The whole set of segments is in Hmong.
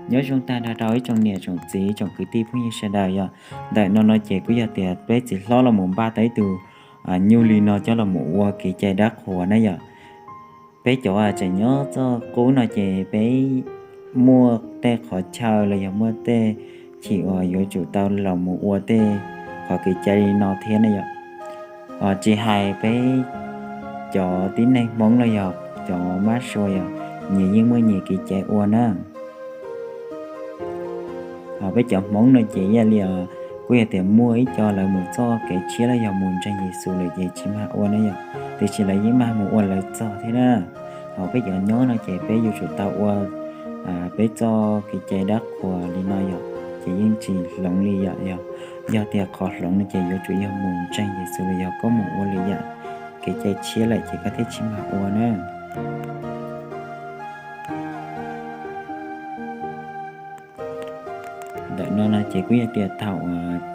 Nyob zoo tag nrho rau ib tsoom niam tsoom txiv tsoom kwv tij phooj ywg sawv daws yom. Ntawm no no ces kuj yog tias peb txiv hlob los mus npaj tau ib tug nyuj li no coj los mus ua kev cai dab qhuas na yom. Peb cov tseem nyob txoj qub no ces peb muaj tej qhov chaw los yog muaj tej chim uas yuav tsum tau los mus ua tej qhov kev cai li no thiab na yom. Tsis hais peb cov tib neeg Hmoob los yog cov mab sua yog nyias yeej muaj nyias kev cai ua na. Ho peb cov Hmoob no ces ib yam li kuj yog tias muaj ib co lawv mus txoj kev tshiab los yog mus ntseeg Yexus lawm ces tsis mag ua na yom, tiam sis lawv yeej mag mus ua lawv txoj thiab na. Ho peb cov nyob no ces peb yuav tsum tau ua peb txoj kev cai dab qhuas li no yom, ces yeej tsis hloov li yom. Yog tias qhov hloov no ces yuav tsum yog mus ntseeg Yexus los yog koj mus ua lwm yam kev cai tshiab lawm ces koj thiaj tsis mag ua na. Ntawm no no ces kuj yog tias thaum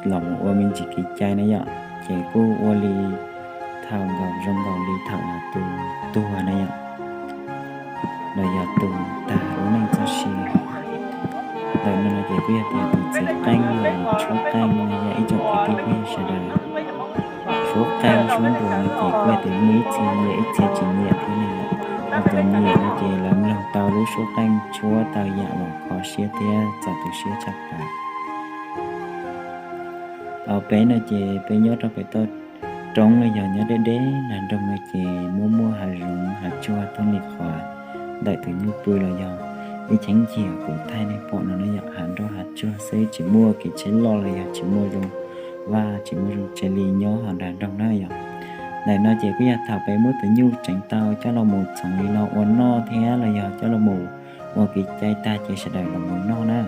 los mus ua me ntsis kev cai na yom, ces kuj ua li thaum nkaus zoo nkaus li thaum tus tuag na yom, los yog tus tag lub neej txoj sia. Ntawm no no ces kuj yog tias tus txiv qeej los mus tshuab qeej no yom ib tsoom kwv tij phooj ywg sawv daws. Suab qeej suab nruas no ces kuj yog tias muaj ib txhia nyiam ib txhia tsis nyiam thiab ne yom. Ho cov nyiam no ces lawv mloog tau lub suab qeej tshuab tau yam uas kho siab thiab txaus tu siab tshaj plaws. Peb no ces peb nyob rau pem toj roob los yog nyob deb deb nram nroog no ces muaj muaj hav zoov hav tsuag thoob li qhov ntawm tus nyuj pw los yog ib cheeb ncig kuv thaij nej pom no na yom, hav nroj hav tsuag xwb tsis muaj kev tsheb loj los yog tsis muaj zoo vaj tsis muaj zoo tsev li nyob hauv nram nroog na yom. Ntawm no ces kuj yog thaum peb muab tus nyuj tseev tau coj los mus txhoov li no ua noj thiab los yog coj los mus ua kev cai tag ces sawv daws los mus noj na.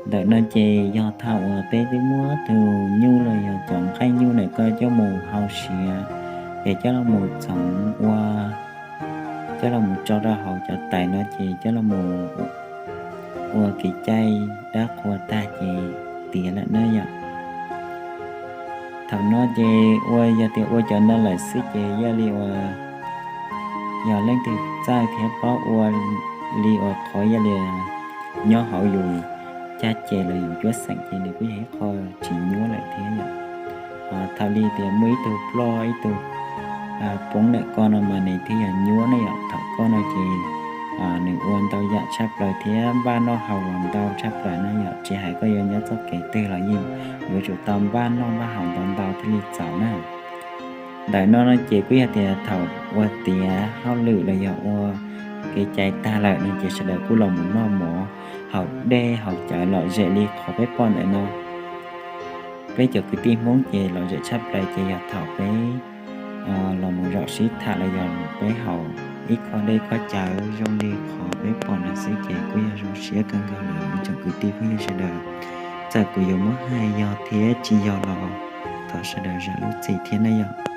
Ntawm no ces yog thaum uas peb twb muab tus nyuj los yog cov nqaij nyuj ntawm ko coj mus hau siav, ces coj los mus txhoov ua, coj los mus tso rau hauv cov tais no ces coj los mus ua kev cai dab qhuas tag ces tiav lawm na yom. Thaum no ces ua yog tias ua cov no lawm xwb ces yog li uas yog leej twg txawj thiab paub ua li uas qhov yog li nyob hauv yus caj ces los yus cuab xeem ces nws kuj yog ib qho tsis nyuab lawm thiab yom. Thaum li tias muaj ib tug ploj ib tug poob ntawm ko no mas nws thiaj yog nyuab ne yom. Thaum ko no ces nws ua ntau yam tshaj plaws thiab npaj noj haus los ntau tshaj plaws na yom. Tsis hais koj yuav nyob txoj kev twg los yeej yuav tsum tau npaj noj npaj haus ntau ntau thiaj li txaus na. Ntawm no no ces kuj yog tias thaum ua tiav hauj lwm los yog ua kev cai tag lawm no ces sawv daws kuj los mus noj mov haus dej haus cawv lom zem li qhov peb pom ntawm no. Peb cov kwv tij Hmoob ces lom zem tshaj plaws ces yog thaum peb los mus zaum sib tham los yog peb haus ib khob dej khob cawv zoo li qhov peb pom no xwb ces kuj yog zoo siab kawg nkaus lawm ib tsoom kwv tij phooj ywg sawv daws. Txawm kuv yuav muab hais yog thiab tsis yog los thov sawv daws zam lub txim thiab na yom.